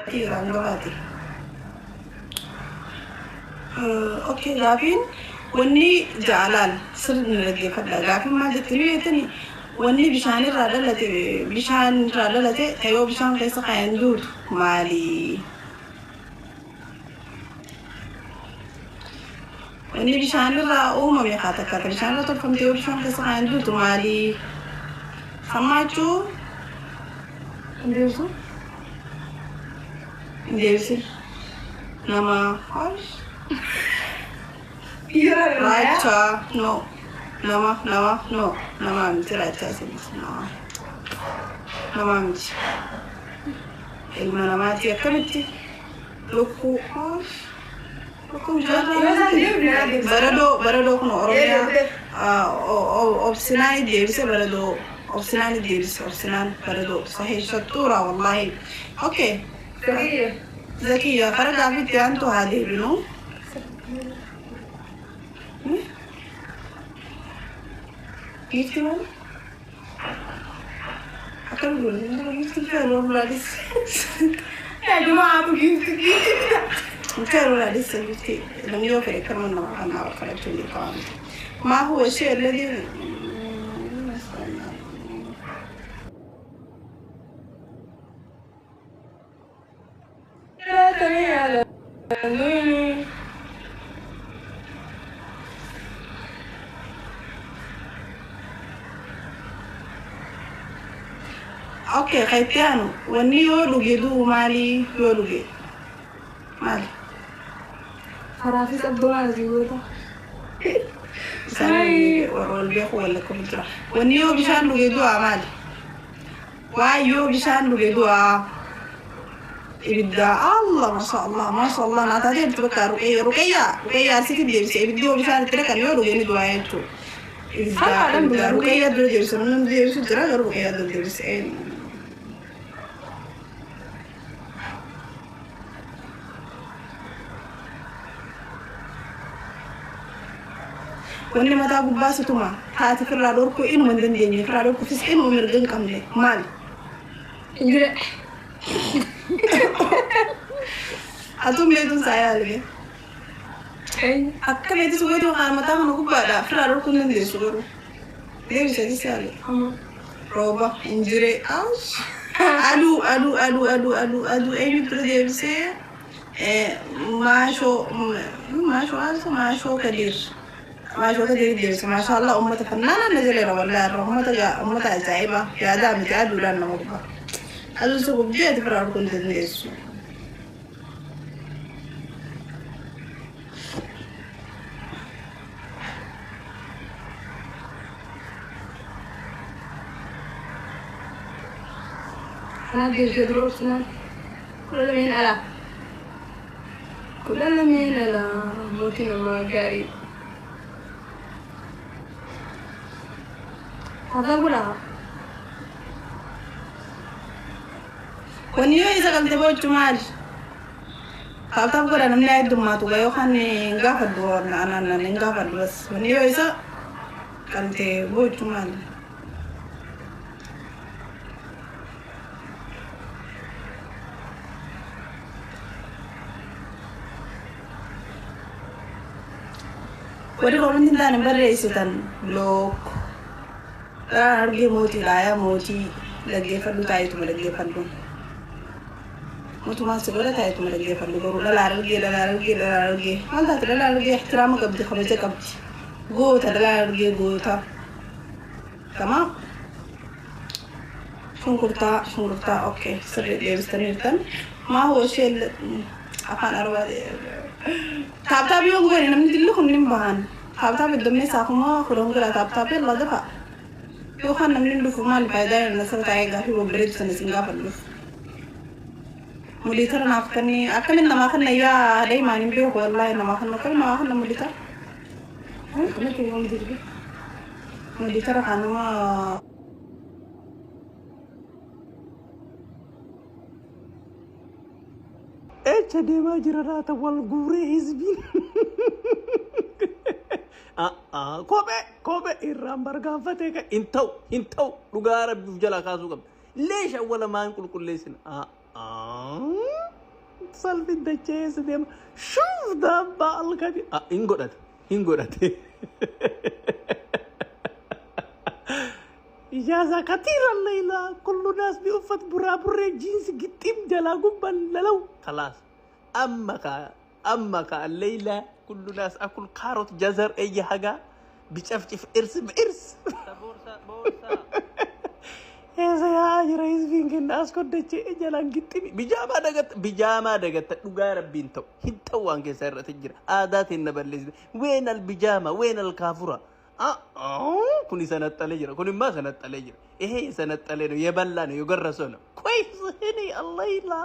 Hangafaati. Okay, gaafiin wanni jaalaan sirni dhaggeeffadha. Gaafiin maal jettanii beektanii? Wanni bishaanirraa dhalate, bishaanirraa dhalate tayoo bishaan keessa kaayan duutu maali? Wanni bishaanirraa uumame haa takka ta bishaanirraa tolfamte yoo bishaan keessa kaayan duutu maali? Sammaachuu Hin deebisu. Hin deebisin. Nama raachaa no, nama nama no, nama miti, raachaa isinis nama nama miti, ilma namaati. Akkamitti lukkuu, lukkuu bishaan, baradoo, baradoo kun Oromiyaa obsinaan deebise, baradoo obsinaan deebise, obsinaan baradoo sahih, shattuura wallahi. Okay. Zakiyya. Zakiyya, kara gaafiitti aantu haa deebinu. Giifti maal? Akkam godhu? Giifti feeroo bulaanis. Yaa jamaatu giifti giifti. Feeroo bulaanis giifti namni yoo fedhe kanuma nama kan nama kadhachuun dirqama miti. ما هو الشيء الذي Okay, Khaitiano, wanni yoo dhuge du'u maali? Yoo dhuge maali? Karaafis abdoonaan asii goota. Isaan warra wal beeku wal lakkaa'u jira. Wanni yoo bishaan dhuge du'a maali? Waa yoo bishaan dhuge du'a. Ibidda. Allah, masha Allah, masha Allah, naa taatee jirtu bakka Ruqayya, Ruqayya, Ruqayya asitti deebise. Ibiddi yoo bishaan itti dhaqan yoo dhuge ni du'a jechuudha. Ibidda. Salphaadhaan ibidda dhuga. Ruqayya dura deebise, namni deebisu jira garuu Ruqayya dura deebise. Wanni mataa gubbaa situma taate firraa dhorkuu inuma hin dandeenye, firraa dhorkuufis inuma mirga hin qabne maali? Injire. Atuun beektuun isaa yaalime. Eenyu? Akka beektu gootee waan mataa kana gubbaadha firraa dhorkuu hin dandeessu garuu. Deebisee yaale. Rooba, injiree, aduu, aduu, aduu, aduu, aduu, aduu. Eenyu dura deebisee? Maashoo, maashoo, maashoo, maashoo Kadiir. Maashoo Kadiir deebise. Maashaallah, uummata fannaana na jaleera wallahi irra uummata uummata ajaa'iba yaadaa miti. Aduudhaan nama gubbaa. Aduun si gubdee ati firraa dhorkuu hin dandeessu. Kanaaf deebisee dura obsinaan. 12n ala. 12n ala mootii namaa gaarii. Haasaa godhaa. Wanni yoo isa qalte boochu maali? Tap tap godha, namni haa heddummaatu gaa yookaan hin gaafadhu, anaan hin gaafadhu bas. Wanni yoo isa qalte boochu maali? Warri comment hin taane barreessitan block. Dharaan argee mootiidha yaa mootii, dhaggeeffadhu, taa'ituma dhaggeeffadhu. Mootummaan si godha, taa'ituma dhaggeeffadhu. Garuu dhalaa argee, dhalaa argee, dhalaa argee maal taate? Dhalaa argee ixtiraama qabdi, kabaja qabdi, goota dhalaa argee goota. Tamaam. Shunkurtaa, shunkurtaa. Okay, sirrii deebistaniirtan. ما هو الشيء afaan Arabaa tap tap yoo goone namni dilli kun ni bahan. Tap tap heddummeessaa 10,000 godha. Tap tap irraa dafa yookaan namni hin dhufu. Maal faayidaa irra nasirra taa'ee gaafii babbareedu sana isin gaafadhuuf? Moderator naaf kennee akkamiin namaa kenna? Yaa haadha himaan hin beeku wallaahi. Namaa kennu, akkamiin namaa kenna moderator? Akkamitti yoom jirtu? Moderator kanuma. Echa deemaa jira laata wal guuree hizbiin? Kophee kophee irraan bargaanfatee kan hin ta'u, hin ta'u, dhugaa rabbiif jalaa kaasuu qabda. Leesha awwala maan qulqulleessina. Salfin dachee eessa deema? Shuuf daabbaa alkati. Hin godhate. Hin godhate. إجازة كثيرة الليلة، كل الناس بأفت برابرة جينز قتيم جلا قبا للو خلاص. أما كا أما كا الليلة كل الناس أكل كاروت جزر أي حاجة بتشفشف إرس بإرس. Eessa yaa jira hizbiin kenna as koddache jalaan gixximi bijaamaa dagatta, bijaamaa dagatta. Dhugaa rabbiin ta'u hin ta'u, waan keessa irratti jira aadaatiin na balleessite. Ween al bijaama, ween al kaafura. Kun ሰነጠለ jira, kun immoo ሰነጠለ jira። ይሄ የሰነጠለ ነው፣ የበላ ነው፣ የጎረሰ ነው። ኮይስ እኔ አላህ።